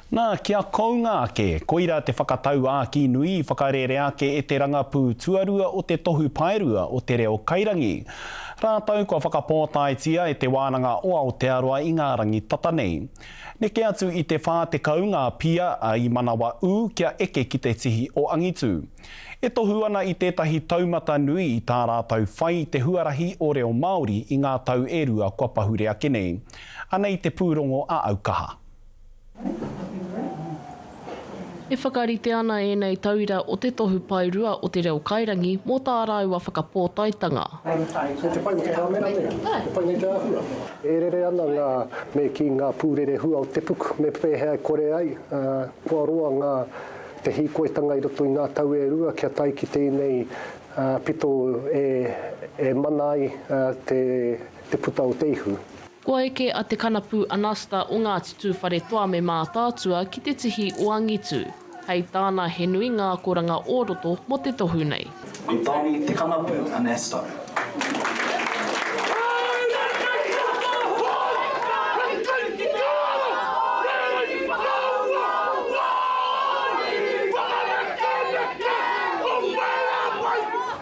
Nā, kia kounga ake, koirā te whakatauākī nui i whakarērea ake e te rangapū tuarua o te Tohu Paerua o Te Reo Kairangi. Rātou kua whakapōtaetia e Te Wānanga o Aotearoa i ngā rangi tata nei. Neke atu i te 40 ngā pia i manawa ū kia eke ki te tihi o angitu. E tohu ana i tētahi taumata nui i tā rātou whai i te huarahi o reo Māori i ngā tau e rua kua pahure ake nei. Anei te pūrongo a Aukaha. E whakarite ana ēnei tauira o te Tohu Paerua o Te Reo Kairangi mō tā rāua whakapōtaetanga. Kei te pai o te kāmera nei, e pai nei te āhua. E rere ana ngā, me kī, ngā pūrerehua o te puku, me pēhea e kore ai, kua roa ngā, te hīkoitanga i roto i ngā tau e rua kia tae ki tēnei pito e mana ai te, te puta o te ihu. Kua eke a Te Kanapu Anasta o Ngāti Tūwharetoa me Mātaatua ki te tihi o angitu. Hei tāna he nui ngā akoranga o roto mō te tohu nei. Ko Donny Te Kanapu Anasto.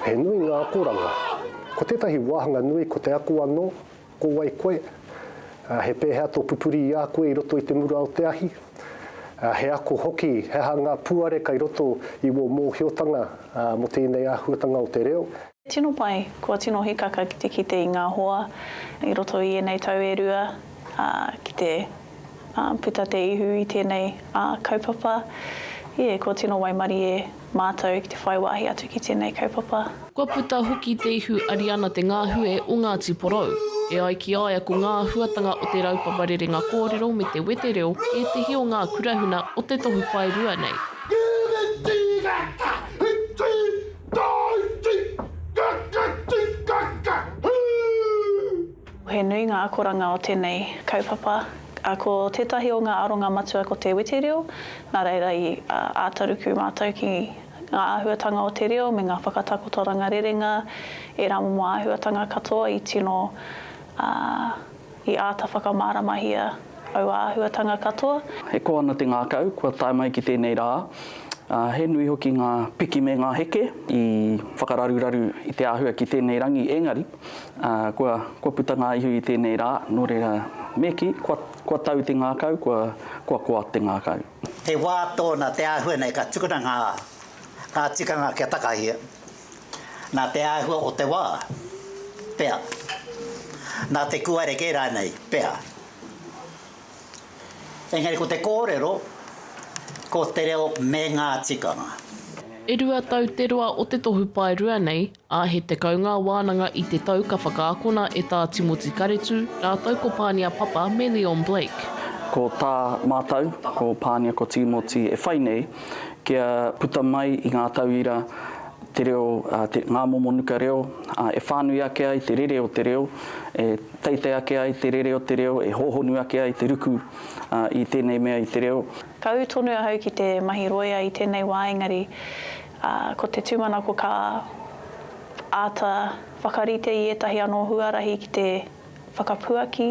He nui ngā akoranga. Ko tētahi wāhanga nui ko te ako anō, Ko wai koe? He pēhea tō pupuri i a koe i roto i te mura o te ahi? He ako hoki, he aha ngā puare kai roto i wō mōhiotanga mō tēnei āhuatanga o te reo? Tino pai, kua tino hikaka ki te kite i ngā hoa i roto i ēnei tau e rua, ki te puta te ihu i tēnei kaupapa. Yeah, kua tino waimarie mātou ki te whai wāhi atu ki tēnei kaupapa. Kua puta hoki te ihu Ariana Te Ngahue o Ngāti Porou. E ai ki a ia ko ngā āhuatanga o te raupapa rerenga kōrero me te wetereo ētehi o ngā kurahuna o te tohu paerua nei. He nui ngā akoranga o tēnei kaupapa. Ko tētahi o ngā aronga matua ko te wetereo, nā reira i āta ruku mātou ki ngā āhuatanga o te reo me ngā whakatakotoranga rerenga, ērā momo āhuatanga katoa i tino, i āta whakamāramahia aua āhuatanga katoa. E koa ana te ngākau kua tae mai ki tēnei rā, ā, he nui hoki ngā piki me ngā heke i whakararuraru i te āhua ki tēnei rangi, engari, ā, kua, kua puta ngā ihu i tēnei rā, nō reira, me kī, kua, kua tau te ngākau, kua, kua koa te ngākau. He wā tōna te āhua nei ka tukuna ngā, ngā tikanga kia takahia. Nā te āhua o te wā, pea. Nā te kūare kē rānei, pea. Engari ko te kōrero, ko te reo me ngā tikanga. E rua tau te roa o te tohu paerua nei, ā, he 10 ngā wānanga i te tau ka whakaakona e Tā Timoti Karetu rātou ko Pānia Papa me Leon Blake. Ko tā mātou, ko Pānia ko Tīmoti e whai nei, kia puta mai i ngā tauira te reo, te, ngā momo nuka reo, e whānui ake ai te rere o te reo, e teitei ake ai te rere o te reo, e hōhonu ake ai te ruku i tēnei mea i te reo. Ka ū tonu ahau ki te mahi rōia i tēnei wā engari ko te tūmanako ka āta whakarite i ētahi anō huarahi ki te whakapuaki,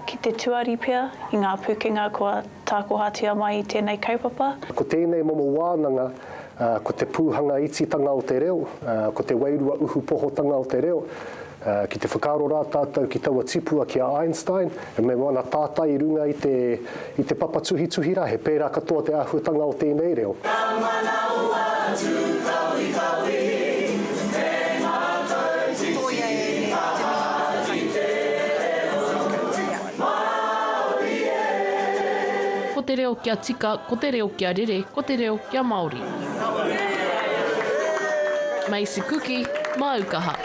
ki te tuari pea i ngā pūkenga kua tākohatia mai i tēnei kaupapa. Ko tēnei momo wānanga, ko te pūhanga ititanga o te reo, ko te wairua uhupohotanga o te reo, ki te whakaaro rā tātou ki taua tipua ki a Einstein, me wana tātai i runga i te, i te papa tuhituhi rā, he pērā katoa te āhuatanga o tēnei reo. Ka manawa atu kawikawi me ngā tau titi kaha ki te reo Māori e. Ko te reo kia tika, ko te reo kia rere, ko te reo kia Māori. Macy Kuki, māu kaha.